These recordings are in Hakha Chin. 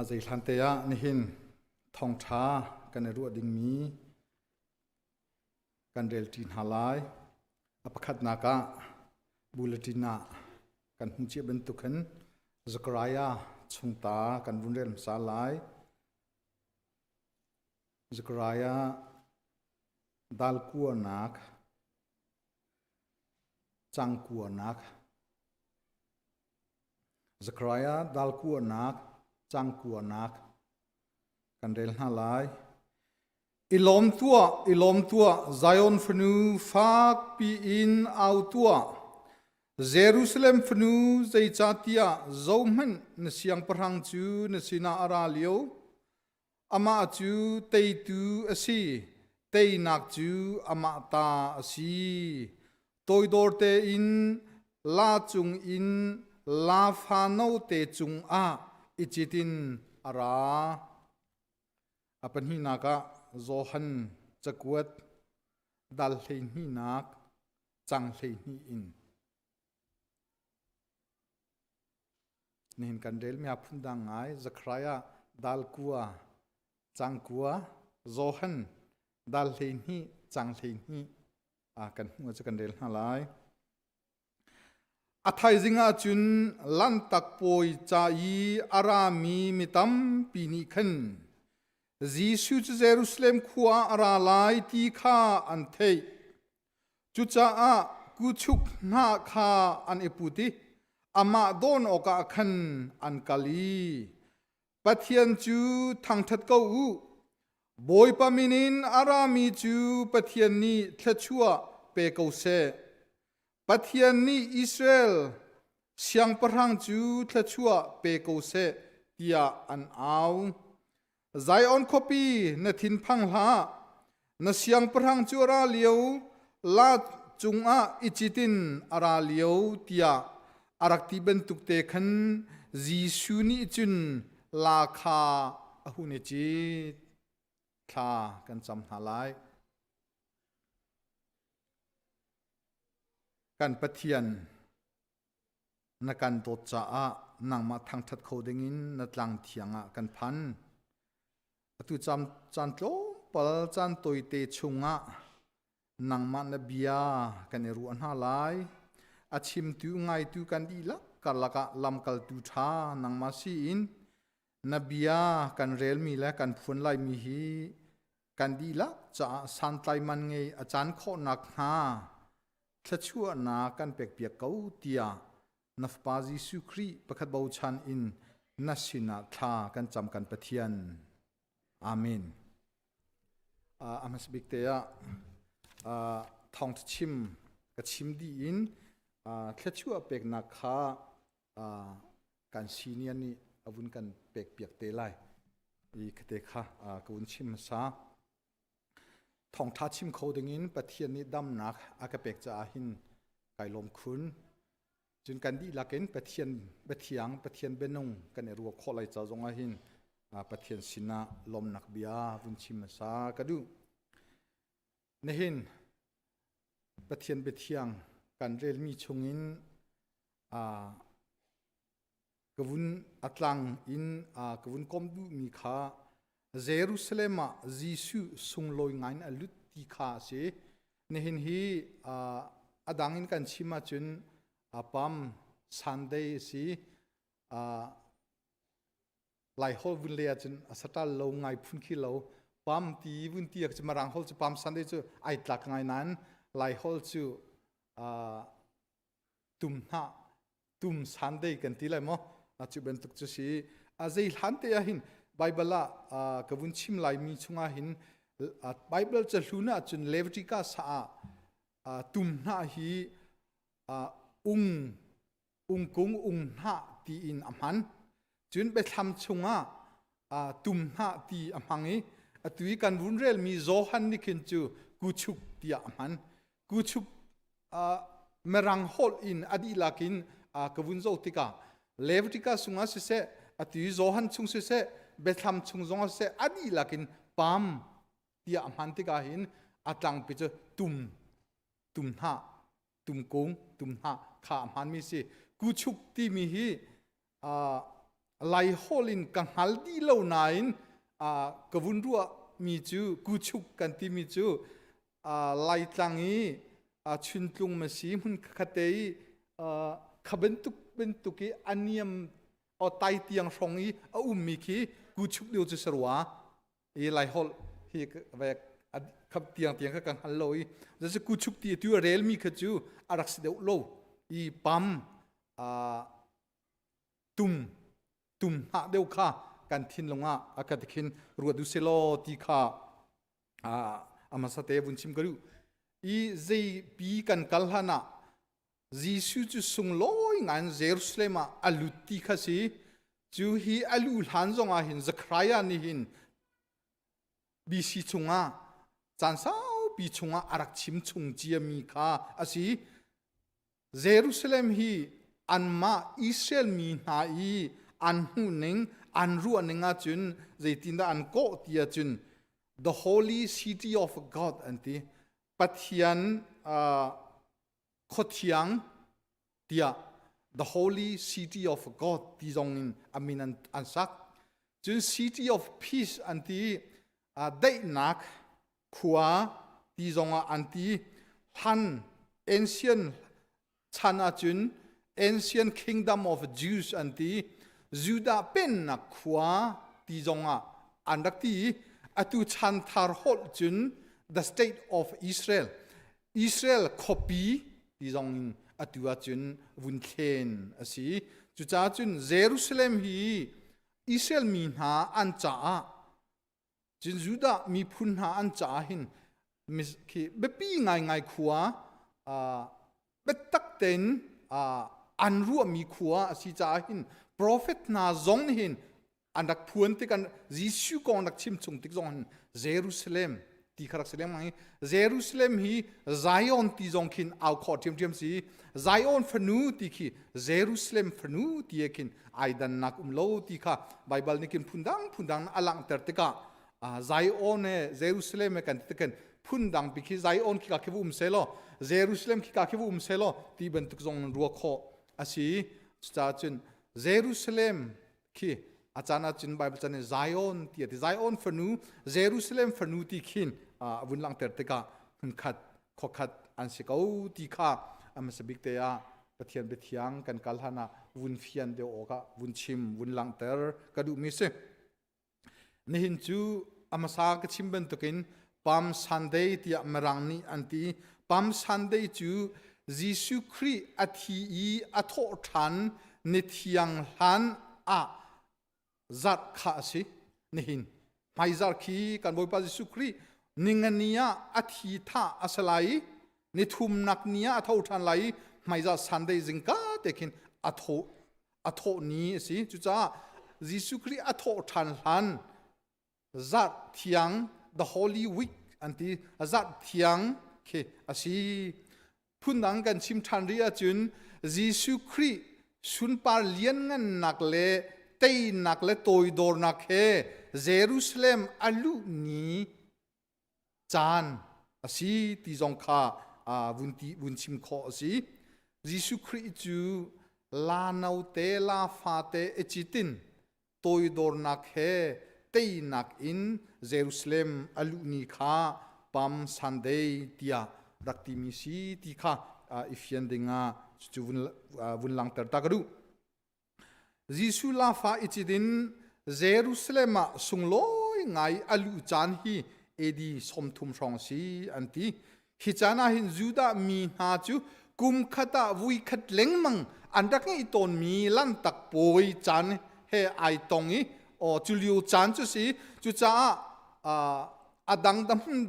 Zeihlan te ah nihin thawngṭha kan i ruah dingmi kan relṭi hna lai. A pakhatnak ah bulletin ah kan hmuh cia bantuk hin Zechariah chungta kan vun rel hmasa lai. Zechariah dal kuanak cang kuanak Zechariah dal kuanak cang kuanak kan rel hna lai. I lawm tuah, i lawm tuah, Zion fanu fakpi in au tuah. Jerusalem fanu zeicahtiah zohhmanh na siangpahrang cu na sinah a ra lio. Amah cu teitu a si, teinak cu amah ta a si. Toidor tein la cungin la fa note cungah i cit in a ra. A pahnihnak ah Johan cakuat dal hleihnihnak cang 12 in. Nihin kan relmi ah phundang ngai Zechariah dal kua cang kua Johan dal 12 cang 12 a kan hmuh cu kan rel hna lai. A thaizing ah cun Lanhtak Puai ca i a rami mi tampi nih khan Jesuh cu Jerusalem khua ah a ra lai ti kha an theih. Cucaah kuchuk hnah kha an i put i amah dawn awkah khan an kal i Pathian cu thangṭhat ko u. Bawipa min in a rami cu Pathian nih thluachuah pe ko seh. Pathian nih Israel siangpahrang cu thluachuah pe ko seh tiah an au. Zion khuapi na thinphang hlah. Na siangpahrang cu a ra lio, la cungah i cit in a ra lio tiah a rak ti bantuk te khan Jesuh nih cun la kha a hun i cit. Thla kan cam hna lai. Kan Pathian, na kan dawt caah nangmah thangṭhat kho dingin na tlang thiang ah kan phan. Atu caan, caan tlawmpal caan tawite chungah nangmah na bia kan i ruah hna lai. A chimtu ngaitu kan dihlak karlak ah lamkaltu ṭha nangmah si in na bia kan relmi le kan phuan laimi hi kan dihlak caah santlai man ngei a caan khawh nakhnga thluachuahnak kan pekpiak ko tiah na Fapa Jesuh Khrih pakhat bochan in na sinah thla kan cam kan Pathian. Amen. A hmasa bik te ah thawngṭha chim ka chim dih in thluachuah peknak kha kan senior nih a vun kan pekpiak te lai. I khate kha ka vun chim hmasa. Thawngṭha chim kho dingin Pathian nih damnak a ka pek caah hin kai lawm khun. Cun kan dihlak in Pathian biathiang, Pathian bianung kan i ruah khawh lai ca zongah hin Pathian sinah lawmnak bia vun chim hmasa ka duh. Nihin Pathian biathiang kan relmi chungin ka vun a tlang in ka vun kom duhmi kha Jerusalem ah Jesuh sunglawi ngai in a lut ti kha a si. Nihin hi a dang in kan chim ahcun Palm Sunday a si. Laiholh vun le ahcun a saṭal lo ngai phun khi lo. Palm ti vun ti cu Mirang holh cu Palm Sunday cu ai tlak ngai nain Laiholh cu tum hnah tum Sunday kan ti lai maw cu bantuk cu si a zei hlan te ah hin Bible ah ka vun chim lai mi chungah hin Bible ca hlun ah cun Leviticus ah tum hnah hi ung ungkung ung hnah tiin a hman cun biathlam chungah tum hnah ti a hmang i atu i kan vun relmi Johan nih khin cu kuchuk tiah a hman kuchuk Mirang holh in a dihlak in ka vun zoh tikah Leviticus chungah siseh atu i Johan chung siseh Biathlam chung zongah siseh a dihlak in palm tiah a hman tikah hin a tlangpi cu tum tum hnah tum kung tum hnah kha a hmanmi si kuchuk timi hi. Lai holh in ka hngal dih lo nain ka vun ruah mi cu kuchuk kan timi cu Laitlang i chuntlung ma si hmun khat te i kha bantuk bantuk i a niam o tai tiang hrong i a ummi khi kuchuk deu cu sarua i Lai holh hi ve khap tiang tiang kha ka hngal lo i zaci kuchuk ti tu a relmi kha cu a rak si deuh lo i pam tum tum hnah deuh kha kan thinlung ah a ka tikhin ruat u selaw ti kha a hmasa te vun chim ka duh i zeipi kan kal hlan ah Jesuh cu sunglawi ngai Jerusalem ah a lut ti kha si cu hi a lu hlan zong ah hin Zechariah nih hin BC chungah caan saupi chungah a rak chim chung ciami kha a si. Jerusalem hi anmah Israel mi hna i an hmuhning, an ruahning ahcun zeitindah an kawh ti ahcun the holy city of God an ti. Pathian uh, khuathiang tiah the holy city of God ti zong in a min an, an sak. Cun city of peace an ti uh, daihnak khua ti zongah an ti hlan ancient chan ahcun ancient kingdom of Jews an ti Judah pennak khua ti zongah an rak ti atu chan thar holh cun the state of Israel Israel khuapi ti zong in atu ahcun vun thlen a si cucaah cun Jerusalem hi Israel mi hna an caah Cun Judah miphun hna an caah hin khi biapi ngaingai khua biatak tein an ruahmi khua a si caah hin profet hna zong nih hin an rak phuan tik an Jesuh kong rak chim chung tik zong hin Jerusalem ti kha rak si lengmang i Jerusalem hi Zion ti zong khin au khawh ṭhiamṭhiam si Zion fanu ti khi Jerusalem fanu ti khin ai dannak um lo ti kha Baibal nih khin phundang phundang a langhter tikah Zion he Jerusalem he kan ti tikin phundang pi khi Zion khi ka khi um se law Jerusalem khi ka khi um se law ti bantuk zong rua khawh a si cucaah cun Jerusalem khi a caan ah cun Bible chan in Zion ti a ti Zion fanu Jerusalem fanu ti khin a vun langhter tikah hmunkhat khuakhat an si ko ti kha a hmasa bik te ah Pathian biathiang kan kal hlan ah vun fian deuh awkah vun chim vun langhter ka duhmi si. Nihin cu a hmasa ka chim bantukin Palm Sunday tiah Mirang nih an ti. Palm Sunday cu Jesuh Khrih a thi i a thawh ṭhan ni thiang hlan ah zarh kha a si. Nihin hmaizarh khi kan Bawipa Jesuh Khrih ningani ah a thi thah a si lai i nithumnak ni ah a tho ṭhan lai i hmaizarh Sunday zingka te khin a thawh a thawh ni a si. Cucaah Jesuh Khrih a thawh ṭhan hlan zarh thiang the Holy Week an ti zarh thiang khi a si. Phundang kan chim ṭhan rih ahcun Jesuh Khrih sunpar lianngannak le teinak le toidornak he Jerusalem a luh ni caan a si ti zong kha vun ti vun chim khawh a si. Jesuh Khrih cu la note la fate e citin toidornak he teinak in Jerusalem a luh ni kha Palm Sunday tiah rak timi si ti kha i fian dingah cucu vun, vun langhter ta ka duh. Jesuh lafa i cit in Jerusalem ah sunglawi ngai a luh caan hi AD 30 hrawng si an ti. Hi caan ah hin Judah mi hna cu kum khat ah vui khat lengmang an rak ngeih tawnmi lanhtak puai caan he ai tong i aw cu lio caan cu si cucaah a dang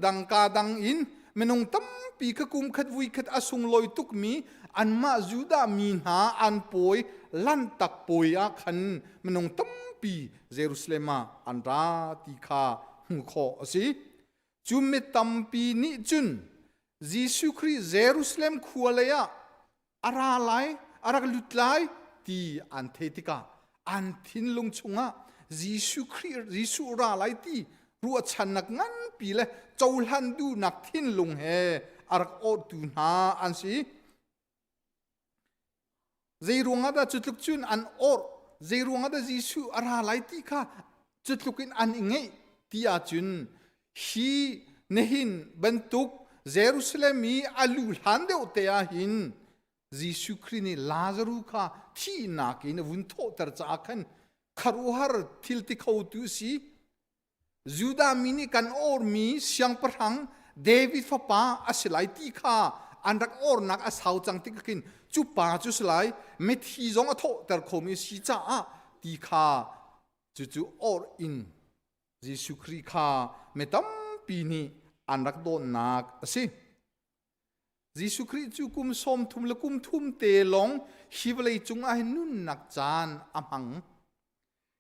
dang ka dang in minung tampi kha kum khat vui khat a sunglawi tukmi anmah Judah mi hna an puai lanhtak puai ah khan minung tampi Jerusalem ah an ra ti kha hmuh khawh a si. Cu mi tampi nih cun Jesuh Khrih Jerusalem khua lei ah a ra lai, a rak lut lai ti an theih tikah an thinlung chungah Jesuh Khrih Jesuh ra lai ti ruahchannak nganpi le cohlan duhnak thinlung he a rak awhtu hna an si. Zei ruangah dah cu tluk cun an awrh? Zei ruangah dah Jesuh a ra lai ti kha cutluk in an i ngeih ti ahcun hi nihin bantuk Jerusalem i a lu hlan deuh te ah hin Jesuh Khrih nih Lazaru kha thihnak in a vun thawhter caah khan khuaruahhar thil ti khotu a si. Judah mi nih kan ormi siangpahrang David fapa a si lai ti kha an rak ornak a sau cang tik khin cu pa cu si lai mithi zong a thawhter khomi si caah ti kha cucu or in Jesuh Khrih kha mi tampi nih an rak dawnnak a si. Jesuh Khrih cu kum 30 le kum thum te lawng hi vawlei cung ah hin nunnak caan a hmang.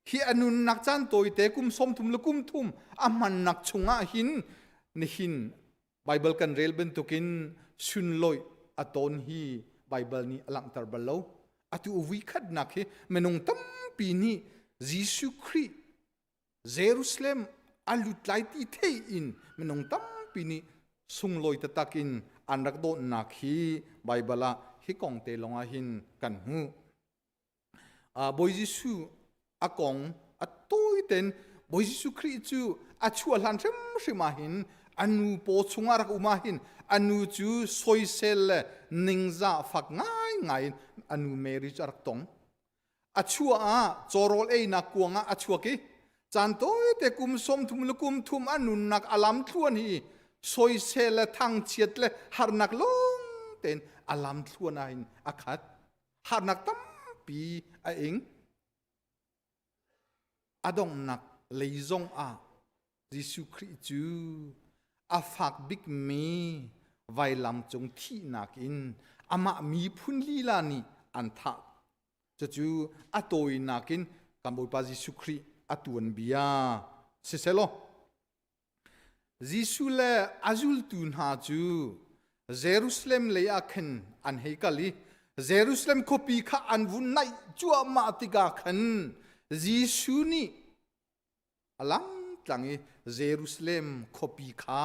Hi a nunnak caan tawite kum 30 le kum thum a hmannak chungah hin nihin Baibal kan rel bantukin sunlawih a tawn hi Baibal nih a langhter bal lo. Atu vui khatnak hi minung tampi nih Jesuh Khrih Jerusalem a lut lai ti thei in minung tampi nih sunglawi taktak in an rak dawtnak hi Baibal ah hi kong te lawng ah hin kan hmuh. Bawi Jesuh a kong a tawi ten Bawi Jesuh Khrih cu a chuah hlan hrimhrim ah hin a nu paw chungah rak um ah hin a nu cu soisel le ningzah fak ngaingai in a nu Mary cu a rak tong. A chuah ah cawrawl einak kuang ah a chuak i caan tawite kum 30 le kum thum a nunnak a lam thluan hi soisel le thangchiat le harnak lawng tein a lam thluan ah hin a khat. Harnak tampi a ing. A donghnak lei zong ah Jesuh Khrih cu a fak bikmi vailam cung thihnak in amah miphun lila nih an thah. Cucu a tawinak in kan Bawipa Jesuh Khrih a tuanbia siselaw Jesuh le a zultu hna cu Jerusalem lei ah khan an hei kal i Jerusalem khuapi kha an vun naih cuahmah tikah khan Jesuh nih a langtlang i Jerusalem khuapi kha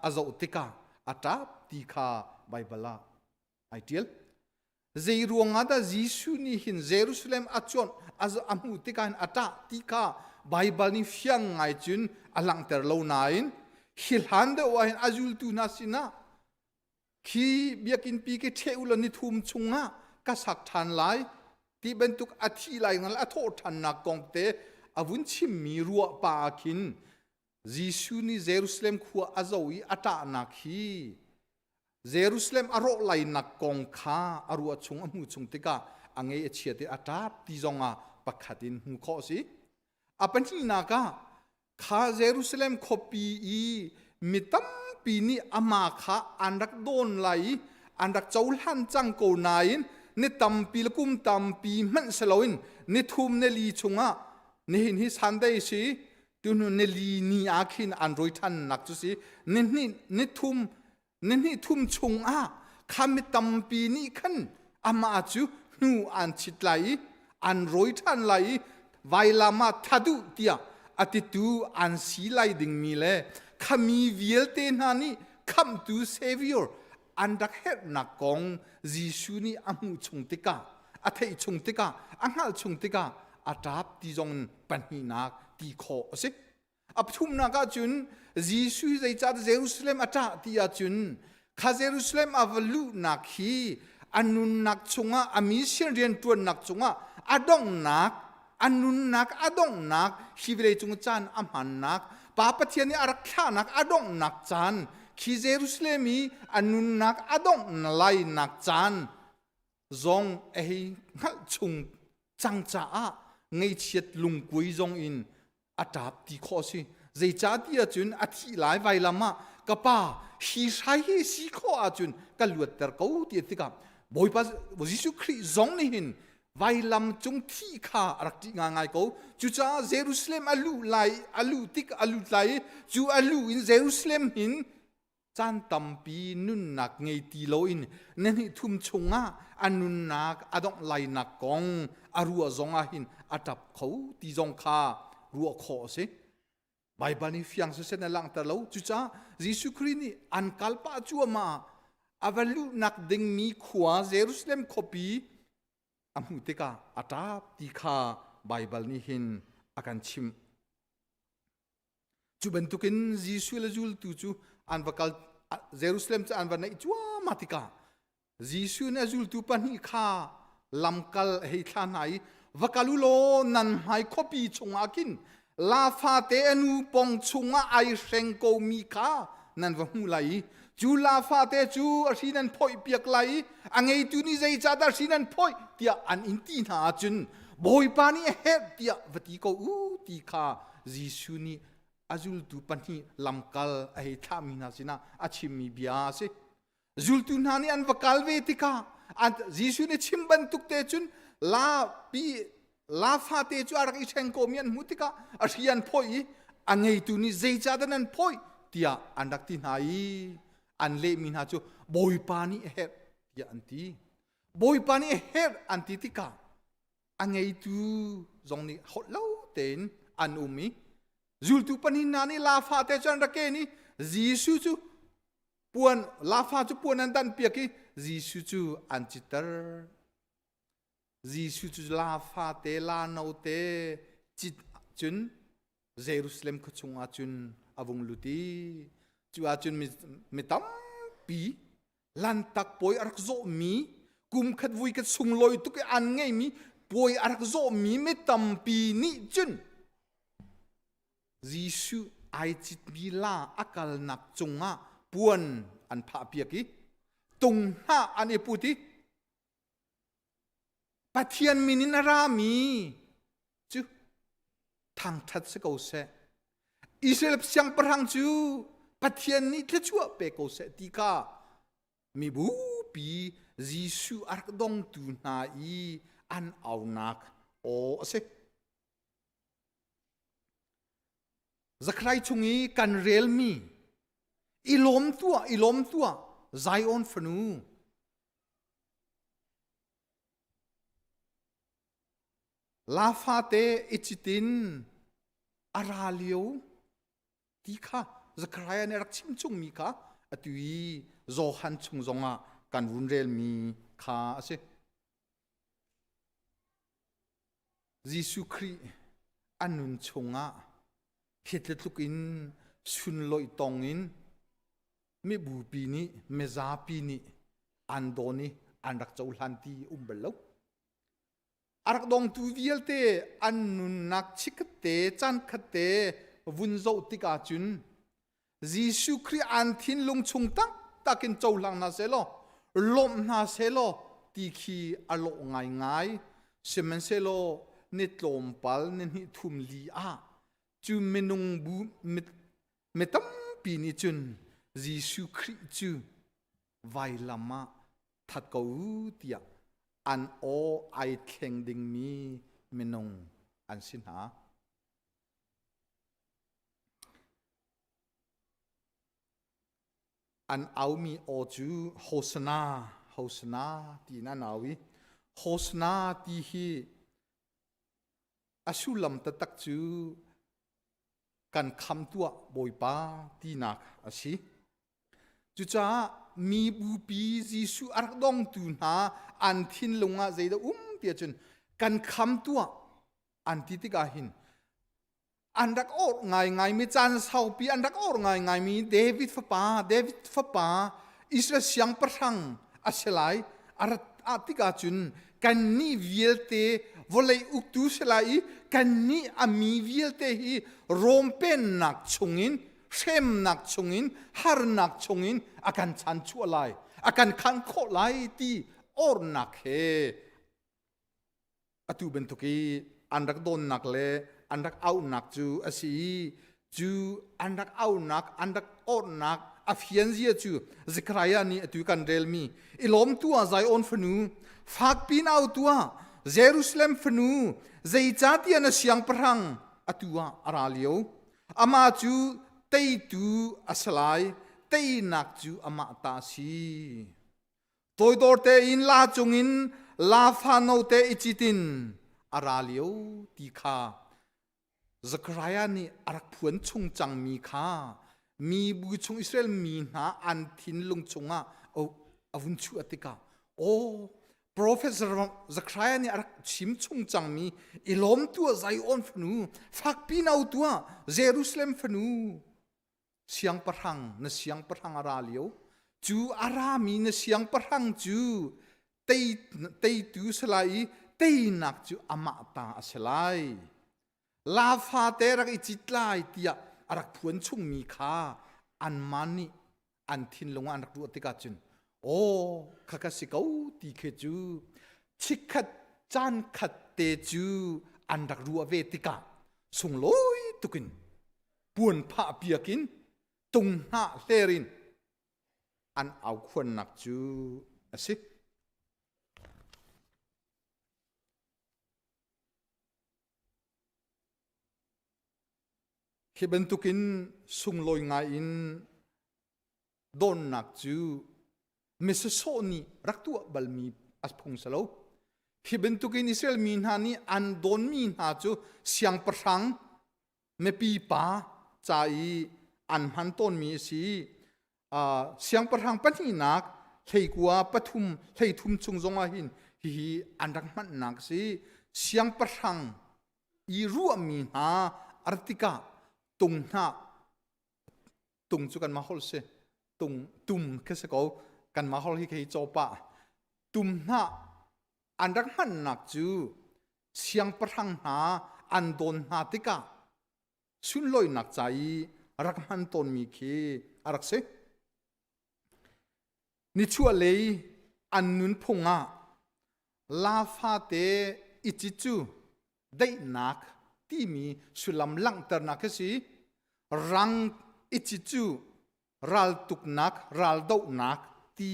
a zoh tikah a ṭap ti kha Baibal ah ai ṭial. Zei ruangah dah Jesuh nih hin Jerusalem a cuanh a hmuh tikah hin a ṭah ti kha Baibal nih fiang ngai cun a langhter lo nain hi hlan deuh ah hin a zultu hna sinah khi biakinn pi khi ṭheh u law ni thum chungah ka sak ṭhan lai ti bantuk a thi lai ngal a thawh ṭhannak kong te a vun chimmi ruah pa ah khin Jesuh nih Jerusalem khua a zoh i a ṭahnak hi Jerusalem a rawh lainak kong kha a ruah chung a hmuh chung tikah a ngei a chiat i a ṭap ti zongah pakhat in hmuh khawh a si. A pahnihnak ah Kha Jerusalem khuapi i mi tampi nih amah kha an rak dawn lai i an rak cohlan cang ko nain ni tampi le kum tampi hmanh si loin ni thum ni li chungah nihin hi Sunday si tuhnu ni li ni ah khin an roi ṭhannak cu si ni hnih ni thum ni hnih thum chungah kha mi tampi nih khan amah cu hnu an chit lai i an rawi ṭhan lai i vailam ah tha duh tiah a titu an si lai dingmi le khami vialte hna nih khamhtu Savior an rak herhnak kong Jesuh nih a hmuh chung tikah a theih chung tikah a hngalh chung tikah a ṭap ti zong in pahnihnak ti khawh a si. A pathumnak ahcun Jesuh zeicah Jerusalem a ṭah ti ahcun kha Jerusalem a va luhnak hi a nunnak chungah a mission rianṭuannak chungah a donghnak a nunnak a donghnak hi vawleicung caan a hmannak Pa Pathian nih a rak thlahnak a donghnak caan khi Jerusalem i a nunnak a dongh lainak caan zong a hei hngalh chung cang caah ngeichiat lungkuai zong in a ṭap ti khawh a si. Zeicahtiah cun a thih lai vailam ah ka pa hi hrai hi si khawh ahcun ka luatter ko ti tikah Bawipa Jesuh Khrih zong nih hin vailam cung thih kha a rak ṭih ngaingai ko. Cucaah Jerusalem a luh lai a luh tik a lut lai i cu a luh in Jerusalem hin caan tampi nunnak ngei ti loin ni hnih thum chungah a nunnak a dongh lainak kong a ruah zong ah hin a ṭap kho ti zong kha ruah khawh a si. Baibal nih fiang siseh na langhter lo. Cucaah Jesuh Khrih nih an kal pah cuahmah a va luhnak dingmi khua Jerusalem khuapi. a hmuh tikah a ṭap ti kha Baibal nih hin a kan chimh. Cu bantukin Jesuh le zultu cu an va kal Jerusalem cu an va naih cuahmah tikah Jesuh nih a zultu pahnih kha lamkal a hei thlah hna i va kal u law nan hmai khuapi chungah khin la fate a nu pong chungah ai hreng komi kha nan va hmuh lai i cu la fate cu a hri nan phawih piak lai i a ngeitu nih zeicahdah hri nan phawih tiah an in ti hna ahcun Bawipa nih a herh tiah va ti ko u ti kha Jesuh nih a zultu pahnih lamkal a hei thlahmi hna sinah a chimmi bia a si. Zultu hna nih an va kal ve tikah Jesuh nih chim bantuk te cun la pi la fate cu a rak i ṭheng komi an hmuh tikah a hri an phawih i a ngeitu nih zeicahdah nan phawih tiah an rak ti hna i an lehmi hna cu Bawipa nih a herh tiah an ti. Bawipa nih a herh an ti tikah a ngeitu zong nih holh lo tein an um i zultu pahnih hna nih la fate cu an rak ken i Jesuh cu puan lafa cu puan an danh piak i Jesuh cu an citter. Jesuh cu lafa te la no te cit cun Jerusalem khua chungah cun a vung lut i cu ahcun mi, mi tampi lantak puai a rak zawhmi kum khat vui khat sunglawi tuk i an ngeimi puai a rak zawhmi mi tampi nih cun Jesuh ai citmi la a kalnak cungah puan an phahpiak i tung hna an i put i Pathian min in a rami cu thangṭhat si ko seh. Israel siangpahrang cu Pathian nih thluachuah pe ko seh ti kha mibupi Jesuh a rak dongtu hna i an aunak aw a si. Zakhrai chung i kan relmi i lawm tuah i lawm tuah Zion fanu La fate i citin a ra lio ti kha Zechariah nih a rak chim chungmi kha atu i Johan chung zongah kan vun relmi kha a si. Jesuh Khrih a nun chungah hi tluk in sunlawih tong in mibupi nih mizapi nih an dawn i an rak cohlan ti um bal lo. A rak dongtu vialte an nunnak chikkhat te caan khat te vun zoh tik ahcun Jesuh Khrih an thinlung chung taktak in cohlang hna sehlaw lawmh hna sehlaw ti khi a lawh ngaingai. Sihmanhsehlaw ni tlawmpal ni hnih thum li ah cu minung bu mi tampi nih cun Jesuh Khrih cu vailam ah that ko u tiah an aw ai thleng dingmi minung an si hna. An aumi aw cu Hosana, Hosana tiin an au i Hosana ti hi a sullam taktak cu kan kham tuah Bawipa tinak a si. Cucaah mi bupi Jesuh a rak dongtu hna an thinlung ah zeidah um ti ahcun kan kham tuah an ti tikah hin an rak awrh ngaingaimi caan saupi an rak awrh ngaingaimi David fapa David fapa Israel siangpahrang a si lai a rat ah tikah cun kannih vialte vawlei uktu si lai i kannih a mi vialte hi Rom pennak chungin hremnak chungin harnak chungin a kan chanchuah lai a kan khang khawh lai ti ornak he atu bantuk i an rak dawnnak le an rak auhnak cu a si i cu an rak auhnak an rak orhnak a fian zia cu Zechariah nih atu kan relmi i lawm tuah Zion fanu fakpi in au tuah Jerusalem fanu zeicahtiah na siangpahrang atu ah a ra lio amah cu teitu a si lai teinak cu amah ta a si Toidor tein la cungin lafa note i citin a ra lio ti kha Zechariah nih a rak phuan chung cangmi kha mibu chung Israel mi hna an thinlung chungah a vun chuah tikah aw! Profet Zechariah nih a rak chim chung cangmi i lawm tuah Zion fanu, fakpi nau tuah Jerusalem fanu, siangpahrang na siangpahrang a ra lio. Cu a rami na siangpahrang cu tei, teitu si lai i teinak cu amah ta a si lai. La fate rak i cit lai tiah a rak phuan chungmi kha anmah nih an thinlung ah an rak ruah tikah cun aw khakha si ko ti khi cu chikkhat caan khat te cu an rak ruah ve tikah sunglawi tukin puan phah piak in tung hnah hler in an aukhuannak cu a si. Hi bantukin sunglawi ngai in dawnnak cu misasawh nih rak tuah balmi a phung si lo. Hi bantukin Israel mi hna nih an dawnmi hna cu siangpahrang mipi pa ca i an hman tawnmi a si. Siangpahrang pahnihnak hleikua pathum hleithum chung zongah hin hihi an rak hmannak a si. Siangpahrang i ruahmi hna a rat tikah tung hnah tung cu kanmah holh si tung tum khi si ko kanmah holh hi khi cawpah tum hnah an rak hmannak cu siangpahrang hna an dawn hna tikah sunlawinak ca i rak hman tawnmi khi a rak si. Nichuahlei an nunphung ah la fate i cit cu daihnak timi sullam langhternak a si. Rang i cit cu raltuknak, raldohnak ti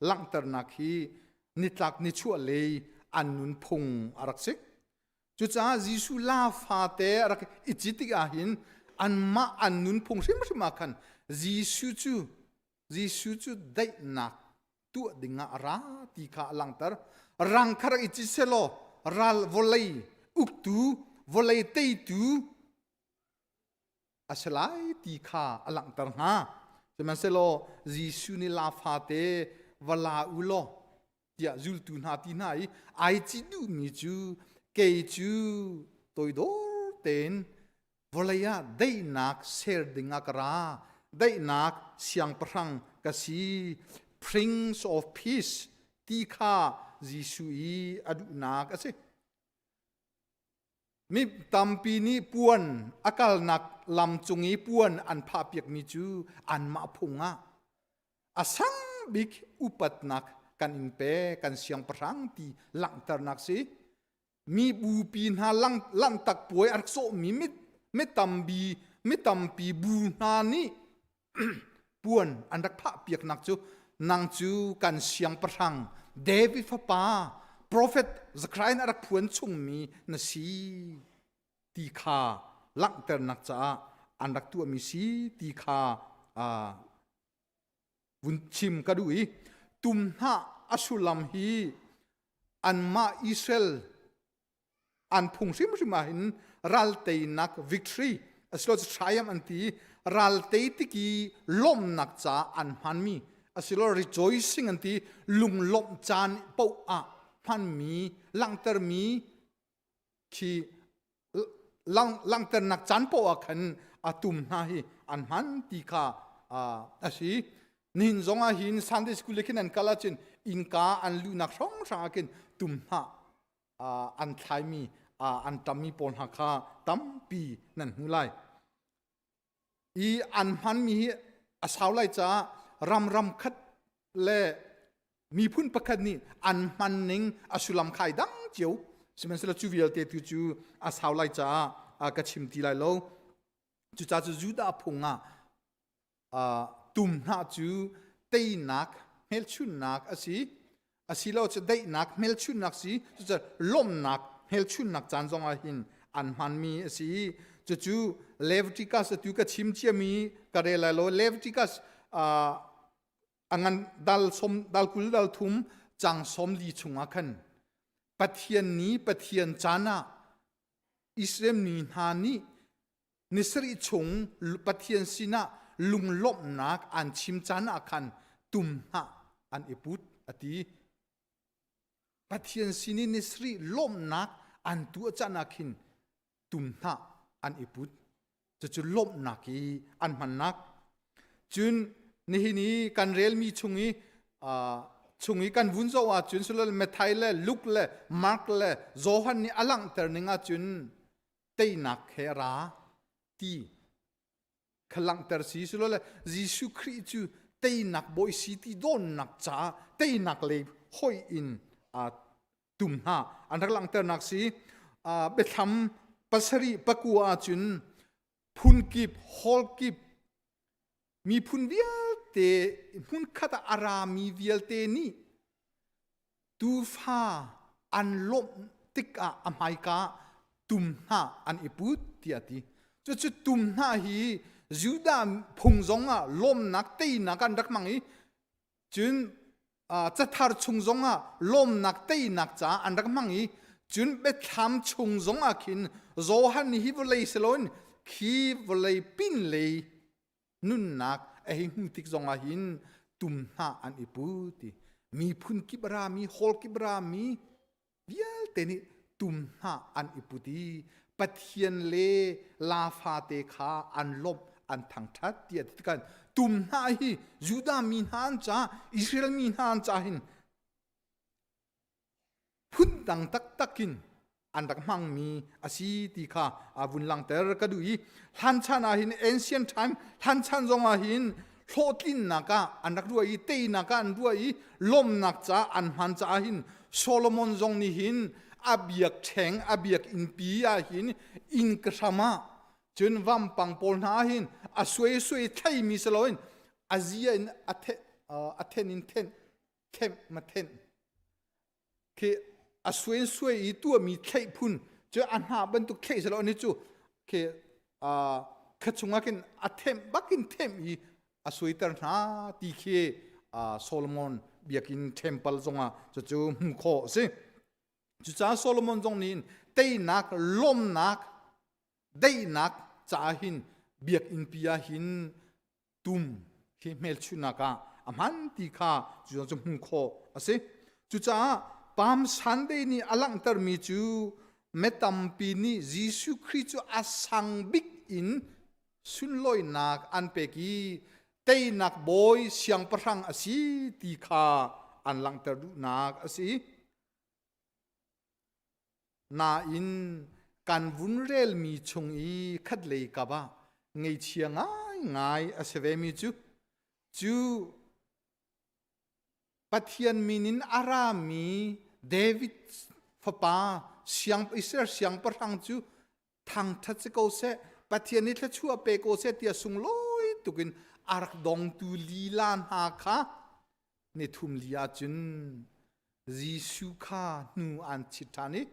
langhternak hi nitlak nichuahlei an nunphung a rak si. Cucaah Jesuh la fate a rak i cit tik ahhin anmah an nunphung hrimhrim ah khan Jesuh cu Jesuh cu daihnak tuah dingah a ra ti kha a langhter. Rang kha rak i cit selaw ral vawlei uktu, vawlei teitu a si lai ti kha a langhter hnga. Sihmanhsehlaw Jesuh nih la fate va la u law tiah zultu hna ti hna i ai cit duhmi cu kei cu toidor tein vawlei ah daihnak ser ding ah ka ra daihnak siangpahrang ka si prince of peace ti kha Jesuh i a duhnak a si mi tampi nih puan a kalnak lam cung i puan an phahpiakmi cu anmah phung ah a sang bik upatnak kan in pe kan siangpahrang ti langhternak si mi bupi hna lang lanhtak puai a rak sawhmi mit mi tambi mi tampi bu hna nih puan an rak phah piaknak cu nang cu kan siangpahrang David fapa profet Zechariah a rak phuan chungmi na si ti kha langhternak caah an rak tuahmi si ti kha vun chim ka duh i tum hnah a sullam hi anmah Israel an phung hrimhrim ah hin ral teinak victory asilo triumph an ti ral tei tiki lawmhnak ca an hmanmi asilo rejoicing an ti lunglawmh caan paoh ah hmanmi langhtermi khi langhternak caan poah ah khan a tum hna hi an hman ti kha a si nihin zong ah hin Sunday school le khin an kal ahcun innka an luhnak hrawnghrang ah khin tum hna an thlaimi an ṭammi pawl hna kha tampi nan hmu lai i an hmanmi hi a sau lai caah ram ram khat le miphun pakhat nih an hman ning a sullam khai dang cio sihmanhsehlaw cu vialte tu cu a sau lai caah ka chim ti lai lo cucaah cu Judah phung ah tum hnah cu teinak hmelchunnak a si asilo cu daihnak hmelchunnak si cucu lawmhnak hmelchunnak caan zong ah hin an hmanmi a si cucu Leviticus atu ka chim ciami ka rel lai lo Leviticus a ngan dal som dal kul dal thum cang som li chungah khan Pathian ni Pathian caan ah Israel mi hna nih ni sarih chung Pathian sinah lunglawmhnak an chim caan ah khan tum hnah an i put a ti. Pathian sin i ni sarih lawmhnak an tuah caan ah khin tum hnah an i put. Cucu lawmhnak i an hmannak. Cun nihin i kan relmi chung i chung i kan vun zoh ahcun sulal Matthai le Luke le Mark le Johan nih a langhter ning ahcun teinak he a ra ti kha langhter si silole Jesuh Khrih cu teinak bawi si ti dawnnak caah teinak lei hoi in tum hna an rak langhternak si. Biathlam 7:9 ahcun phun kip hall kip miphun vialte hmunkhat ah a rami vialte nih tuufa an lawmh tikah a hmaika ah tum hna an i put tiah a ti. Cucu tum hna hi Judah phung zong ah lawmnak teinak an rak hmang i cun cathar chung zong ah lawmnak teinak caah an rak hmang i cun biathlam chung zong ah khin Johan nih hi vawlei si loin khi vawlei pin lei nunnak a hei hmu tik zong ah hin tum hna an i pu ti. Miphun kip rami hall kip rami vialte nih tum hna an i put i Pathian le la fate kha an lawmh an thangthat tiah ti kan tum hna hi Judah mi hna an ca Israel mi hna an ca hin phundang taktak in an rak hmangmi a si ti kha a vun langhter ka duh i hlanchan ah hin, ancient time, hlanchan zong ah hin hlawhtlinnak ah an rak ruah i teinak ah an ruah i lawmnak caah an hman caah hin Solomon zong nih hin a biak ṭheng a biak innpi ah hin inn ka hram ah cun vampang pawl hna ah hin a suai suai thlaimi si loin a zia in a then in then themh ma thenh khi a suai suai i tuahmi thlaih phun cu a hnah bantuk thlaih selaw ni cu khi kha chungah khin a themh bakin themh i a suaiter hna ti khi Solomon biakinn temple zongah cucu hmuh khawh a si. Cucaah Solomon zong nih teinak lawmnak daihnak caah hin biakinn pi ah hin tum hi hmelchunhnak ah a hman ti kha cu cu hmuh khawh a si. Cucaah Palm Sunday nih a langhtermi cu mi tampi nih Jesuh Khrih cu a sang bik in sunlawinak an pek i teinak bawi siangpahrang a si ti kha an langhter duhnak a si. Nain kan vun relmi chung i khatlei kap ah ngeichia ngaingai a si vemi cu cu Pathian min in a rami David fapa siang Israel siangpahrang cu thangṭhat si ko seh, Pathian nih thluachuah pe ko seh tiah sunglawi tukin a rak dongtu lila hna kha ni thum li ahcun Jesuh kha hnu an chit ṭhan i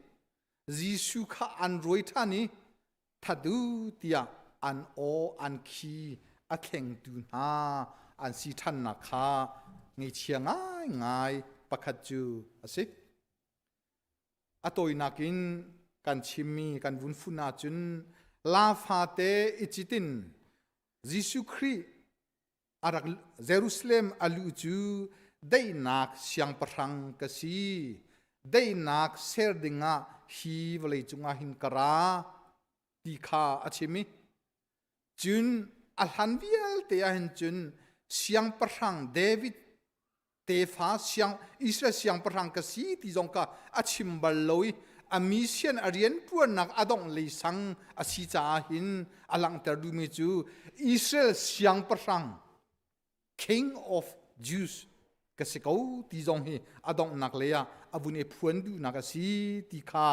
Jesuh kha an rawi ṭhan i that u tiah an aw an khi a thlengtu hna an si ṭhannak kha ngeichia ngaingai pakhat cu a si. A tawinak in kan chimmi kan vun fun ahcun la fate i citin Jesuh Khrih a rak Jerusalem a luh cu daihnak siangpahrang ka si, daihnak ser dingah hi vawlei cungah hin ka ra ti kha a chim i cun a hlan vialte ah hin cun siangpahrang David tefa siang Israel siangpahrang ka si ti zong kha a chim bal lo i a mission a rianṭuannak a dongh lei sang a si caah hin a langhter duhmi cu Israel siangpahrang, King of Jews ka si ko ti zong hi a donghnak lei ah a vun i phuan duhnak a si ti kha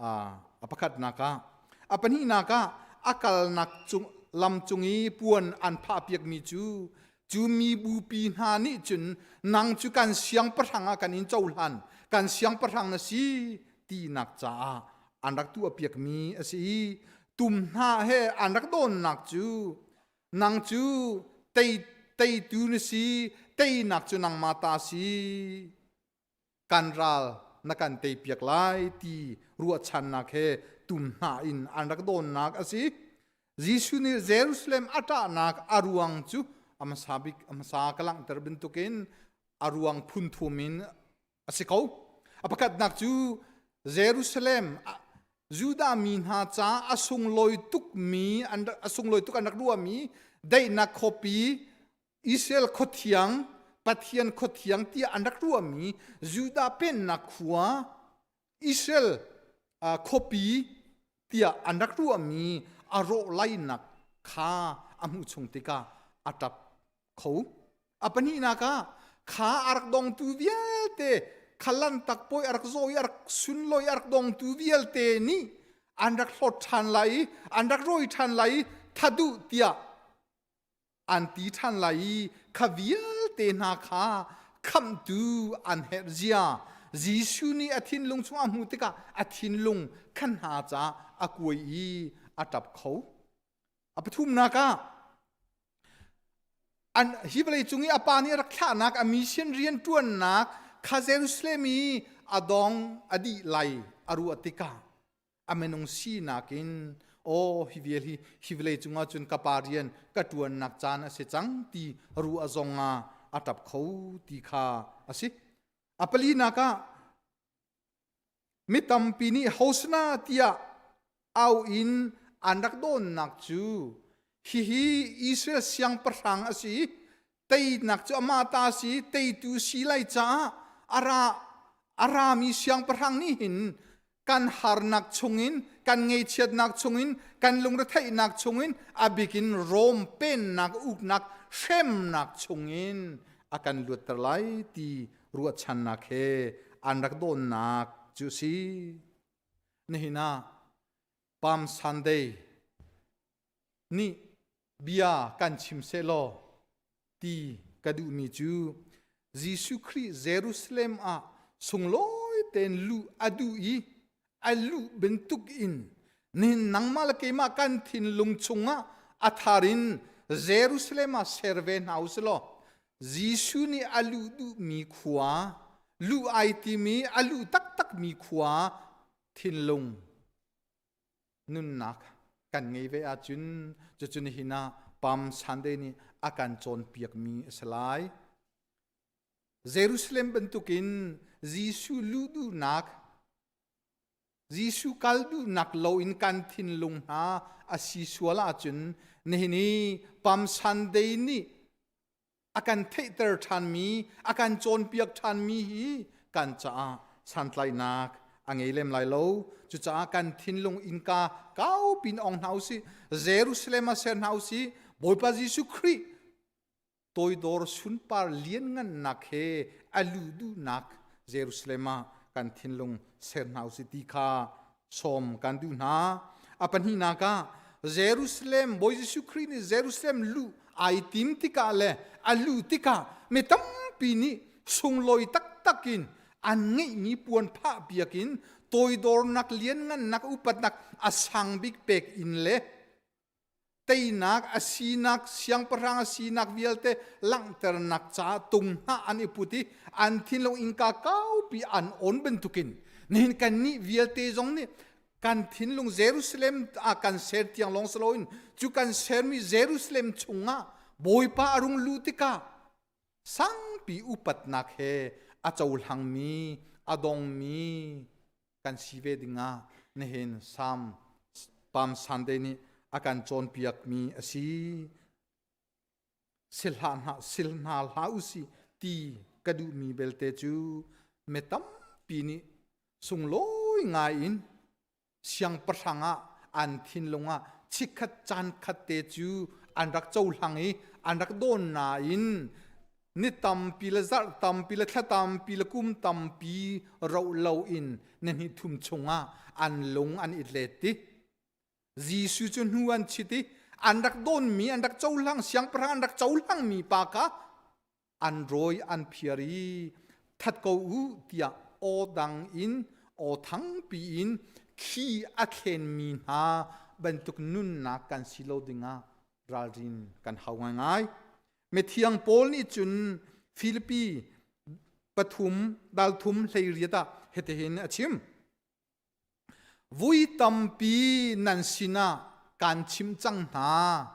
a pakhatnak ah. A pahnihnak ah a kalnak cung lam cung i puan an phahpiakmi cu cu mi bupi hna nih cun nang cu kan siangpahrang ah kan in cohlan, kan siangpahrang na si tinak caah an rak tuahpiakmi a si i tum hna he an rak dawnnak cu nang cu tei teitu na si, teinak cu nangmah ta si, kan ral na kan teipiak lai ti ruahchannak he tum hna in an rak dawnnak a si. Jesuh nih Jerusalem a ṭahnak a ruang cu a hmasa bik a hmasa ka langhter bantukin a ruang phun thum in a si ko. A pakhatnak cu Jerusalem Judah mi hna ca a sunglawi tukmi an a sunglawi tuk an rak ruahmi daihnak khuapi Israel khuathiang Pathian khuathiang tiah an rak ruahmi Judah pennak khua Israel khuapi tiah an rak ruahmi a rawh lainak kha a hmuh chung tikah a ṭap kho. A pahnihnak ah kha a rak dongtu vialte kha lantak pawi a rak zaw i a rak sunlawi a rak dongtu vialte nih an rak hlawt ṭhan lai i an rak rawi ṭhan lai i thaduh tiah an ti ṭhan lai i kha vialte hna kha khamhtu an herh zia Jesuh nih a thinlung chung a hmuh tikah a thinlung khan hna caah a kuai i a ṭap kho. A pathumnak ah an hi vawlei cung i a pa nih a rak thlahnak a mission rian ṭuannak kha Jerusalem i a dong a dih lai a ruah tikah a minung sinak in aw hi vial hi hi vawlei cungah cun ka pa rian ka ṭuannak caan a si cang ti ruah zong ah a ṭap kho ti kha a si. A palinak ah mi tampi nih Hosana tiah au in an rak dawnnak cu hihi Israel siangpahrang a si teinak cu amah ta a si teitu si lai caah a ra a rami siangpahrang nih hin kan harnak chungin kan ngeichiatnak chungin kan lungretheihnak chungin a bikin Rom pennak uknak hremnak chungin a kan luatter lai ti ruahchannak he an rak dawnnak cu si. Nihin ah Palm Sunday nih bia kan chim sehlaw ti ka duhmi cu Jesuh Khrih Jerusalem ah sunglawi tein luh a duh i a luh bantuk in nihin nangmah le keimah kan thinlung chungah a thar in Jerusalem ah ser ve hna u sih law Jesuh nih a luh duhmi khua luh ai timi a luh taktakmi khua thinlung nunnak kan ngei ve ahcun cucu nihin ah Palm Sunday nih a kan cawnpiakmi a si lai. Jerusalem bantukin Jesuh luh duhnak Jesuh kal duhnak loin kan thinlung hna a si sual ahcun nihin i Palm Sunday nih a kan theihter ṭhanmi, a kan cawnpiak ṭhanmi hi kan caah santlaihnak a ngei lem lai lo. Cucaah kan thinlung innka kaupi in ong hna usih. Jerusalem ah ser hna usih. Bawipa Jesuh Khrih toidor sunpar lianngannak he a luh duhnak Jerusalem ah kan thinlung ser hna usih ti kha sawm kan duh hna. A pahnihnak ah Jerusalem Bawi Jesuh Khrih nih Jerusalem luh ai tim tikah le a luh tikah mi tampi nih sunglawi taktak in an ngeihmi puan phah piak in toidornak lianngannak upatnak a sang bik pek in le teinak a sinak siangpahrang a sinak vialte langhternak caah tung hna an i put i an thinlung innka kaupi an on bantukin nihin kannih vialte zong nih kan thinlung Jerusalem ah kan ser tiang lawng si loin cu kan sermi Jerusalem chungah Bawipa a rung luh tikah sangpi upatnak he a cohlangmi a dongmi kan si ve dingah nihin Salm Palm Sunday nih a kan cawnpiakmi a si. Sil hna sil hna hlah usih ti ka duhmi belte cu mi tampi nih sunglawi ngai in siangpahrang ah an thinlung ah chikkhat caan khat te cu an rak cohlang i an rak dawn nain ni tampi le zarh tampi le thla tampi le kum tampi roh loin ni hnih thum chungah an lung an i let i Jesuh cu hnu an chit i an rak dawnmi an rak cohlang siangpahrang an rak cohlangmi pa kha an rawi an phiar i that ko u tiah aw dang in aw thangpi in khi a thlenmi hna bantuk nunnak kan si lo dingah ralrin kan hau ngaingai. Mithiang Paul nih cun Filipi pathum dal thum 18 ah hitihin a chim. Vui tampi nan sinah kaan chim cang hna.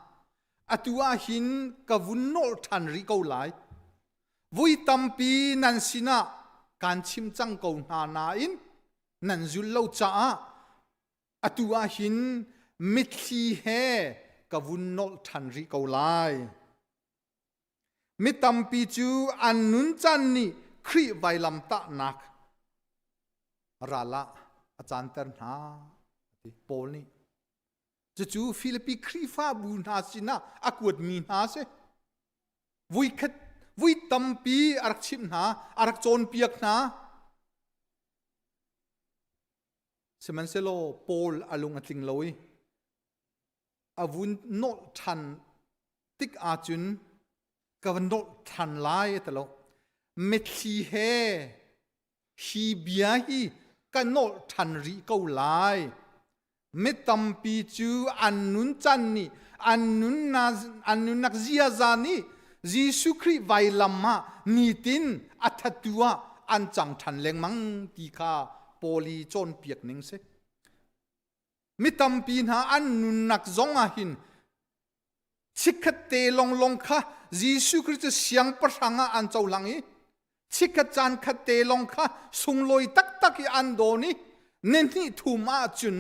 Atu ah hin ka vun nolh ṭhan rih ko lai. Vui tampi nan sinah. Kaan chim cang ko hna nain nan zul lo caah atu ah hin mitthli he ka vun nolh ṭhan rih ko lai. Mi tampi cu an nuncan nih Khrih vailamtahnak ral ah a canter hna, ti Paul nih. Cucu Filipi Khrihfabu hna sinah a kuatmi hna a si. Vuikhat vui tampi a rak chimh hna, a rak cawnpiak hna. Sihmanhsehlaw Paul a lung a tling lo i a vun nolh ṭhan tik ahcun ka va nolh ṭhan lai a ti lo. Mitthli he hi bia hi ka nolh ṭhan rih ko lai. Mi tampi cu an nuncan nih an nunnak ziaza nih Jesuh Khrih vailam ah nitin a thattu ah an cang ṭhan lengmang ti kha Paul i cawnpiak ning si. Mi tampi hna an nunnak zong ah hin chikkhat te longlong kha Jesuh Khrih cu siangpahrang ah an cohlang i chikkhat caan khat te long kha sunglawi taktak i an dawn i nihnih thum ahcun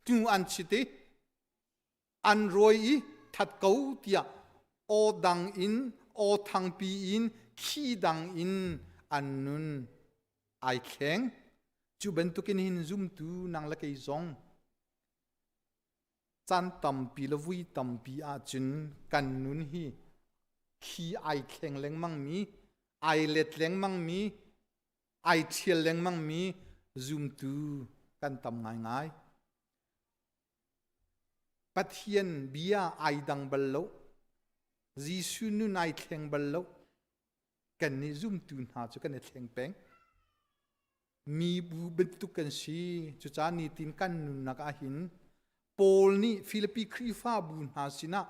hnu an chit i an rawi i that ko tiah aw dang in aw thangpi in khi dang in an nun ai thleng. Cu bantukin hin zumtu nang le kei zong caan tampi le vui tampi ahcun kan nun hi khi ai thleng lengmang mi, ai let lengmang mi, ai ṭhial lengmang mi zumtu kan tam ngaingai. Pathian bia ai dang bal lo. Jesuh nun ai thleng bal lo. Kannih zumtu hna cu kan i thleng peng. Mibu bantuk kan si. Cucaah nitin kan nunnak ahhin Paul nih Filipi Khrihfabu hna sinah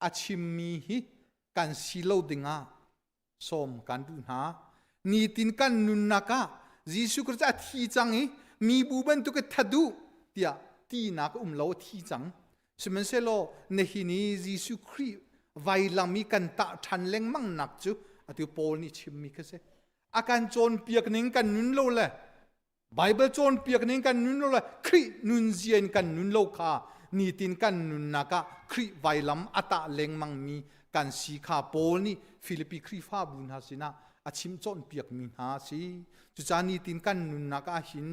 a chimmi hi kan si lo dingah sawm kan duh hna. Nitin kan nunnak ah Jesuh Christ a thi cang i mibu bantuk i that duh tiah tinak um lo a thi cang. Sihmanhsehlaw nihin i Jesuh Khrih vailam i kan tah ṭhan lengmang nak cu atu Paul nih chimmi kha si. A kan cawnpiak ning kan nun lo le Baibal cawnpiak ning kan nun lo le Khrih nunzia in kan nun lo kha nitin kan nunnak ah Khrih vailam a tah lengmang mi kan si kha Paul nih Filipi Khrihfabu hna sinah a chim cawnpiak mi hna a si. Cucaah nitin kan nunnak ah hin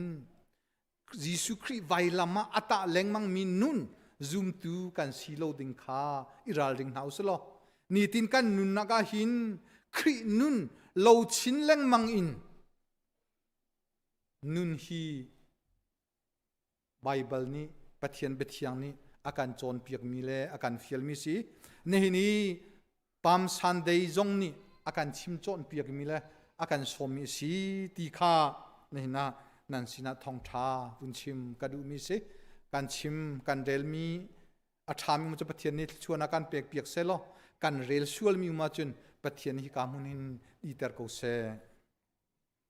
Jesuh Khrih vailam ah a tah lengmang mi nun zumtu kan si lo ding kha i ralring hna usih law nitin kan nunnak ah hin Khrih nun lo chin lengmang in Nun hi Baibal nih Pathian biathiang nih a kan cawnpiakmi le a kan fialmi si. Nihin i Palm Sunday zong nih a kan chim cawnpiakmi le a kan sawmmi si ti kha nihin ah nan sinah thawngṭha vun chim ka duhmi si. Kan chim kan relmi a ṭhami cu Pathian nih thluachuah a kan pekpiak seh law kan rel sualmi um ahcun Pathian hi ka hmun hin iter ko seh.